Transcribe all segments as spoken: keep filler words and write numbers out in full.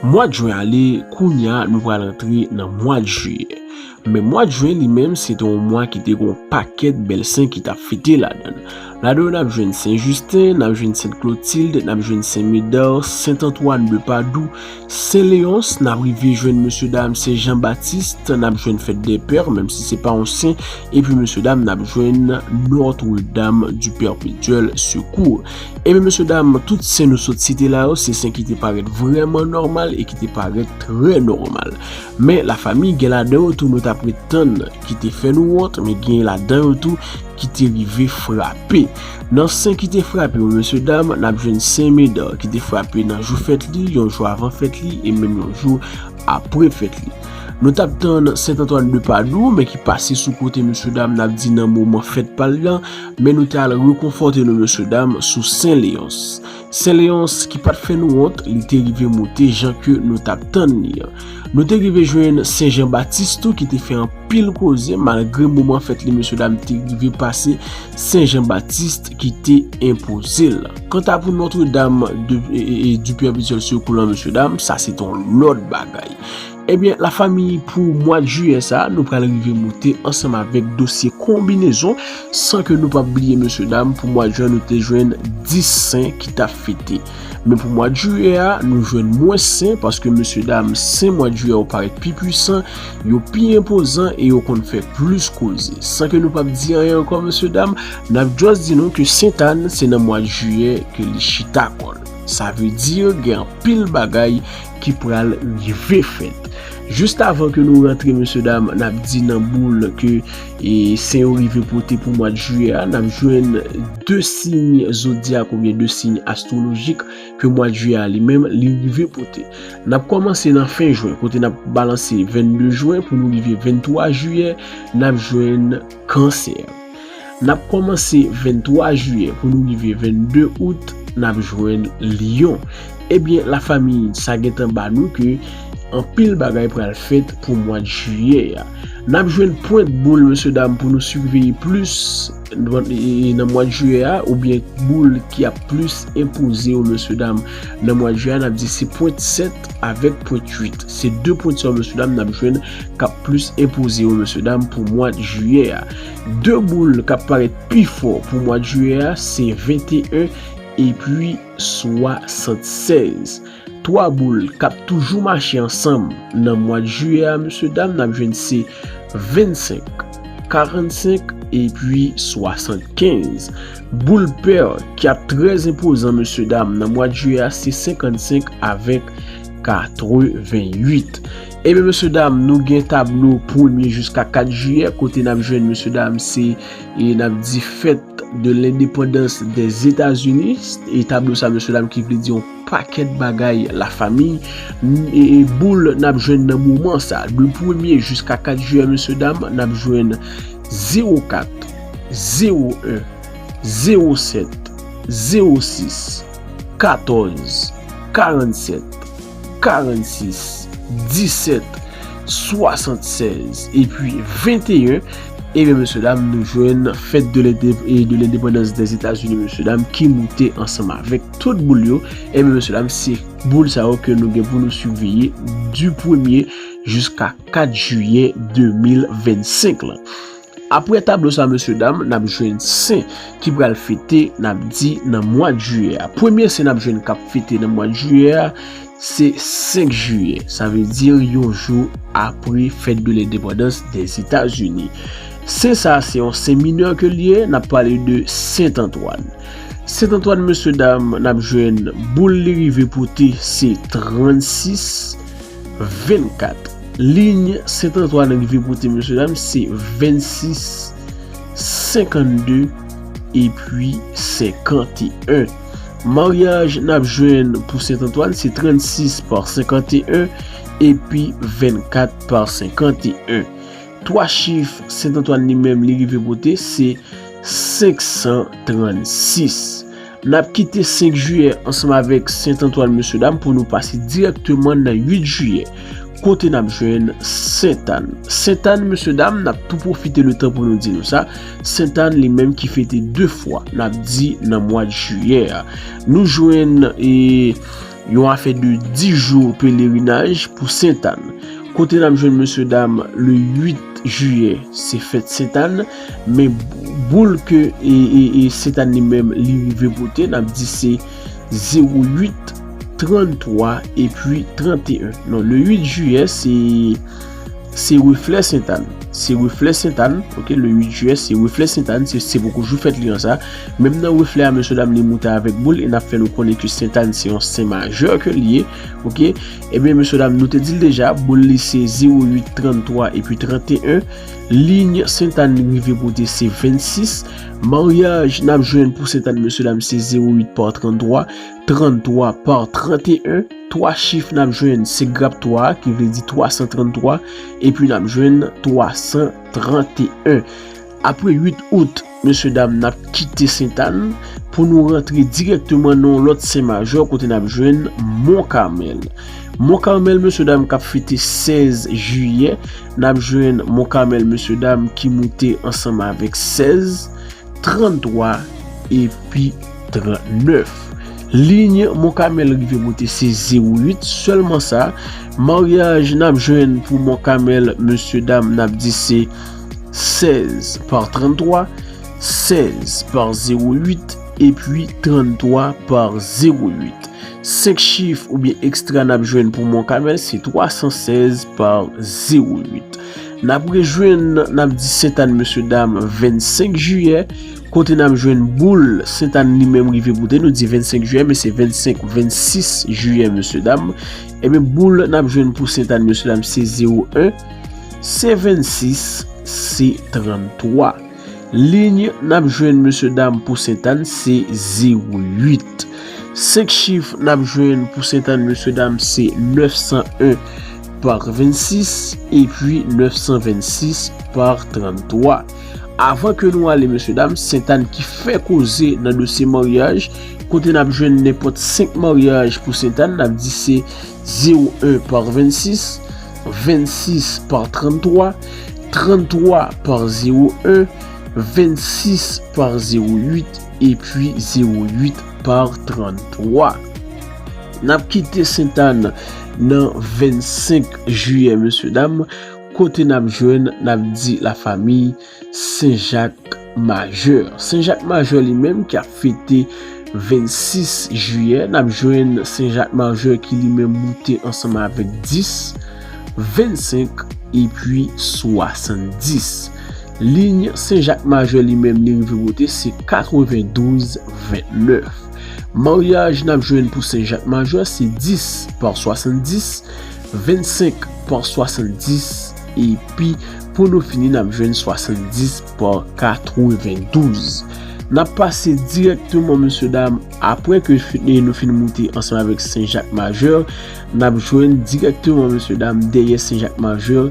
Mwa jen ale, kounye a nou pral antre nan mwa jiyè. Men mwa jen li menm, se te yon mwa ki te gen yon pakèt bèl sen ki t ap fete ladan l. Ladan yo, n ap jwenn Sen Jisten, n ap jwenn Sent Klotilde, n ap jwenn Sen Meda, Sent Antwàn de Padou, Sen Leyons, n ap rive jwenn mesye dam Sen Jan Batis, n ap jwenn Fèt dè Pè, menm si se pa yon sen, epi mesye dam, n ap jwenn Notre Dame du Perpétuel Secours. Ebyen, mesye dam, tout sen nou sot site la yo, se sen ki te parèt vrèman nòmal e ki te parèt trè nòmal. Men, lafanmi, gen ladan yo tou nou t ap ret tann ki te fè nou wont, men gen ladan yo tou ki te rive frape. Nan sen ki te frape yo, mesye dam, n ap jwenn Sen Meda ki te frape nan jou fèt li, yon jou avan fèt li, e menm yon jou apre fèt li. Nou t ap tann Sent Antwàn de Padou, men ki pase sou kote, mesye dam, n ap di nan moman fèt pa l lan, men nou t al rekonfòte nou, mesye dam, sou Sen Leyons. Sen Leyons ki pa t fè nou wont, li te rive moute jan ke nou t ap tann li an. Nou te rive jwenn Sen Jan Batis tou ki te fè anpil koze, malgre moman fèt li, mesye dam, te rive pase, Sen Jan Batis ki te enpoze l. Kanta pou Notre Dame de, e, e, e, du Perpétuel Secours lan, mesye dam, sa se t yon lòt bagay. Ebyen, lafanmi, pou mwa jiyè sa, nou pral rive moute ansanm avèk dosye konbinezon, san ke nou p ap bliye, mesye dam, pou mwa jen, nou te jwenn dis sen ki t ap fete. Men pou mwa jiyè a, nou jwenn mwens sen, paske, mesye dam, sen mwa jiyè yo parèt pi pwisan, yo pi enpozan e yo konn fè plis koze. San ke nou p ap di anyen ankò, mesye dam, n ap just di nou ke Sentàn, se nan mwa jiyè ke li chita kò l. Sa vle di, gen anpil bagay ki pral rive fèt. Jis avan ke nou rantre, mesye dam, n ap di nan boul ke, e, sen yo rive pote pou mwa jiyè a, n ap jwenn de siy zodyak oubyen de siy astwolojik ke mwa jiyè a li menm li rive pote. N ap kòmanse nan fen jen, kote n ap balanse vennde jen pou nou rive venntwa jiyè, n ap jwenn Kansè. N ap kòmanse venntwa jiyè pou nou rive vennde out, n ap jwenn Lyon. Ebyen, lafanmi, sa gentan ba nou ke anpil bagay pral fèt pou mwa jiyè a. N ap jwenn pwent boul, mesye dam, pou nou siveye plis nan, nan mwa jiyè a, oubyen boul ki ap plis enpoze yo, mesye dam, nan mwa jiyè a, n ap di se pwent sèt avèk pwent uit. Se de pwent sa yo, mesye dam, n ap jwenn k ap plis enpoze yo, mesye dam, pou mwa jiyè a. De boul k ap parèt pi fò pou mwa jiyè a, se venteyen epi swasantsèz. Twa boul k ap toujou mache ansanm nan mwa jiyè a, mesye dam, n ap jwenn se vennsenk, karannsenk epi swasannkenz. Boul pè ki ap trè enpozan, mesye dam, nan mwa jiyè a, se senkannsenk avèk katreventuit. Ebyen, mesye dam, nou gen tablo premye jiska kat jiyè, kote n ap jwenn, mesye dam, se, e n ap di fèt de lendepandans dèzetazini. E tablo sa, mesye dam, ki vle di yon pakèt bagay, lafanmi. E, e boul n ap jwenn nan moman sa, de premye jiska kat jiyè, mesye dam, n ap jwenn zewo kat, zewo en, zewo sèt, zewo sis, katòz, karannsèt, karannsis, disèt, swasantsèz, epi venteyen. Ebyen, mesye dam, nou jwenn fèt de lende-, e de lendepandans dèzetazini, mesye dam, ki moute ansanm avèk tout boul yo. Ebyen, mesye dam, se boul sa yo ke nou gen pou nou siveye di premye jiska kat jiyè de mil vennsenk lan. Apre tablo sa, mesye dam, n ap jwenn sen ki pral fete, n ap di, nan mwa jiyè a. Premye sen n ap jwenn k ap fete nan mwa jiyè a, se senk jiyè. Sa vle di yon jou apre fèt de lendepandans dèzetazini. Sen sa, se yon sen minè ke l ye, n ap pale de Sent Antwàn. Sent Antwàn, mesye dam, n ap jwenn boul li rive pote, se trannsis, vennkat. Liy Sent Antwàn rive pote, mesye dam, se vennsis, senkannde epi senkanteyen. Maryaj n ap jwenn pou Sent Antwàn se trannsis pa senkanteyen epi vennkat pa senkanteyen. Twa chif Sent Antwàn li menm li rive pote se senk san trannsis. N ap kite senk jiyè ansanm avèk Sent Antwàn, mesye dam, pou nou pase dirèkteman nan uit jiyè, kote n ap jwenn Sentàn. Sentàn, mesye dam, n ap tou pwofite letan pou nou di nou sa. Sentàn li menm ki fete de fwa, n ap di nan mwa jiyè a. Nou jwenn, e, yon afè de dis jou pelerinaj pou Sentàn. Kote n ap jwenn mesye dam le uit jiyè, se fèt Sentàn, men boul ke e, e, e Sentàn li menm li rive pote, n ap di se zewo uit, tranntwa epi tranteyen. Non, le uit jiyè, se se reflè Sentàn. Se reflè Sentàn, ok, le uit jiyè, se reflè Sentàn, se, se poko jou fèt li an sa. Menm nan reflè a, mesye dam, li moute avèk boul, e n ap fè nou konnen ke Sentàn se yon sen majè ke li ye, ok. Ebyen, mesye dam, nou te di l deja, boul li se zewo uit, tranntwa epi tranteyen. Liy Sentàn li rive pote se vennsis. Maryaj n ap jwenn pou Sentàn, mesye dam, se zewo uit pa tranntwa, tranntwa pa tranteyen. Twa chif n ap jwenn se grap twa a, ki vle di twa san tranntwa, epi n ap jwenn twa san tranteyen. Apre uit out, mesye dam, n ap kite Sentàn pou nou rantre dirèkteman nan yon lòt sen majè kote n ap jwenn Mont Carmel. Mont Carmel, mesye dam, k ap fete sèz jiyè, n ap jwenn Mont Carmel, mesye dam, ki moute ansanm avèk sèz, tranntwa epi trannèf. Liy Mont Carmel rive pote se zewo uit, sèlman sa. Maryaj n ap jwenn pou Mont Carmel, mesye dam, n ap di se sèz pa tranntwa, sèz pa zewo uit, epi tranntwa pa zewo uit. Senk chif oubyen ekstra n ap jwenn pou Mont Carmel se twa san sèz pa zewo uit. N ap rejwenn, n ap di Sentàn, mesye dam, vennsenk jiyè, kote n ap jwenn boul Sentàn li menm rive pote, nou di vennsenk jiyè, men se vennsenk, vennsis jiyè, mesye dam. Ebyen, boul n ap jwenn pou Sentàn, mesye dam, se zewo en, se vennsis, se tranntwa. Liy n ap jwenn, mesye dam, pou Sentàn se zewo uit. Senk chif n ap jwenn pou Sentàn, mesye dam, se nèf san en pa vennsis epi nèf san vennsis pa tranntwa. Avan ke nou ale, mesye dam, Sentàn ki fè koze nan dosye maryaj, kote n ap jwenn nenpòt senk maryaj pou Sentàn, n ap di se zewo en pa vennsis, vennsis pa tranntwa, tranntwa pa zewo en, vennsis pa zewo uit, epi zewo uit pa tranntwa. N ap kite Sentàn nan vennsenk jiyè, mesye dam, kote n ap jwenn, n ap di lafanmi Sen Jak Majè. Sen Jak Majè li menm ki ap fete vennsis jiyè, n ap jwenn Sen Jak Majè ki li menm moute ansanm avèk dis, vennsenk epi swasanndis. Liy Sen Jak Majè li menm li rive pote se katrevendouz vennèf. Maryaj n ap jwenn pou Sen Jak Majè se dis pa swasanndis, vennsenk pa swasanndis, epi pou nou fini, n ap jwenn swasanndis pa katrevendouz. N ap pase dirèkteman, mesye dam, apre ke fi-, nou fin moute ansanm avèk Sen Jak Majè, n ap jwenn dirèkteman, mesye dam, dèyè Sen Jak Majè,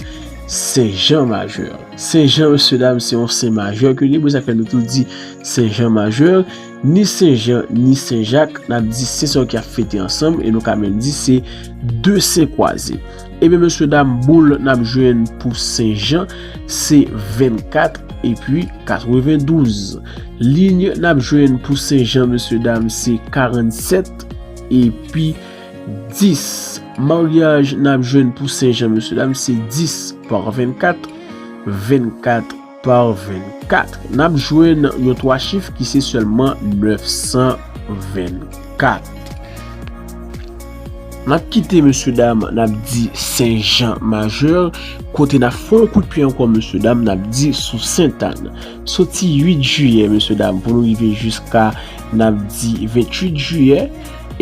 Sen Jan Majè. Sen Jan, mesye dam, se yon sen majè ke li ye, pou sa fè nou tou di Sen Jan Majè. Ni Sen Jan, ni Sen Jak, n ap di se sa ki ap fete ansanm, e nou ka menm di se de sen kwaze. Ebyen, mesye dam, boul n ap jwenn pou Sen Jan, se vennkat epi katrevendouz. Liy n ap jwenn pou Sen Jan, mesye dam, se karannsèt epi dis. Maryaj n ap jwenn pou Sen Jan, mesye dam, se dis pa vennkat, vennkat pa vennkat. N ap jwenn yon twa chif ki se sèlman nèf san vennkat. N ap kite, mesye dam, n ap di Sen Jan Majè, kote n ap fè yon kout pye ankò, mesye dam, n ap di sou Sentàn. Soti uit jiyè, mesye dam, pou nou rive jiska, n ap di venntuit jiyè,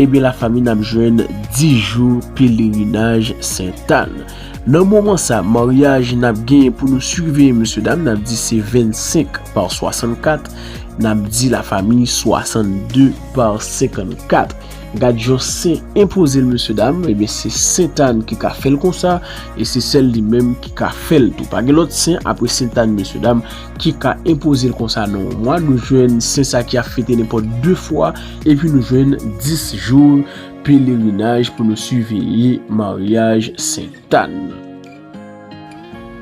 ebyen, lafanmi, n ap jwenn dis jou pelerinaj Sentàn. Nan moman sa, maryaj n ap genyen pou nou siveye, mesye dam, n ap di se vennsenk pa swasannkat, n ap di lafanmi swasannde pa senkannkat. Gad jan sen enpoze l, mesye dam, ebyen, se Sentàn ki ka fè l konsa, e se sèl li menm ki ka fè l tou. Pa gen lòt sen apre Sentàn, mesye dam, ki ka enpoze l konsa nan yon mwa. Nou jwenn sen sa ki ap fete nenpòt de fwa, epi nou jwenn dis jou pelerinaj pou nou siveye maryaj Sentàn.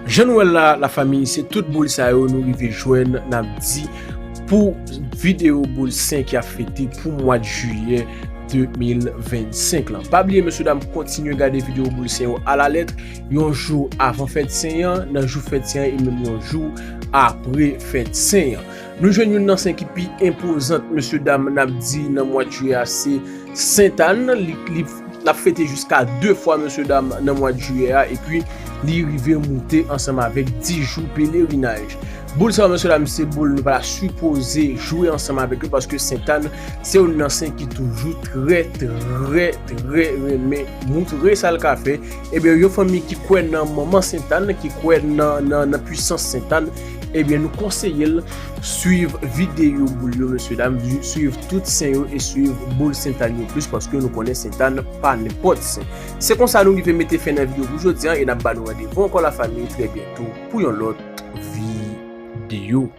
Jan nou wè l la, lafanmi, se tout boul sa yo nou rive jwenn, n ap di, pou videyo boul sen ki ap fete pou mwa jiyè de mil vennsenk lan. Pa bliye, mesye dam, kontinye gade videyo boul sen yo alalèt, yon jou avan fèt sen an, nan jou fèt sen an, e menm yon jou apre fèt sen an. Nou jwenn youn nan sen ki pi enpozant, mesye dam, n ap di nan mwa jiyè a, se Sentàn. Li, li, l ap fete jiska de fwa, mesye dam, nan mwa jiyè a, epi li rive moute ansanm avèk dis jou pelerinaj. Boul sa yo, mesye dam, se boul nou pa ta sipoze jwe ansanm avèk yo, paske Sentàn se youn nan sen ki toujou trè, trè, trè renmen moutre sa l ka fè. Ebyen, yon fanmi ki kwè nan manman Sentàn, ki kwè nan, nan, nan pwisans Sentàn, ebyen, nou konseye l swiv videyo boul yo, mesye dam, swiv tout sen yo e swiv boul Sentàn yo plis, paske nou konnen Sentàn pa nenpòt sen. Se konsa nou rive mete fen nan videyo pou jodi a, e n ap ba nou randevou ankò, lafanmi, trè byento pou yon lòt videyo.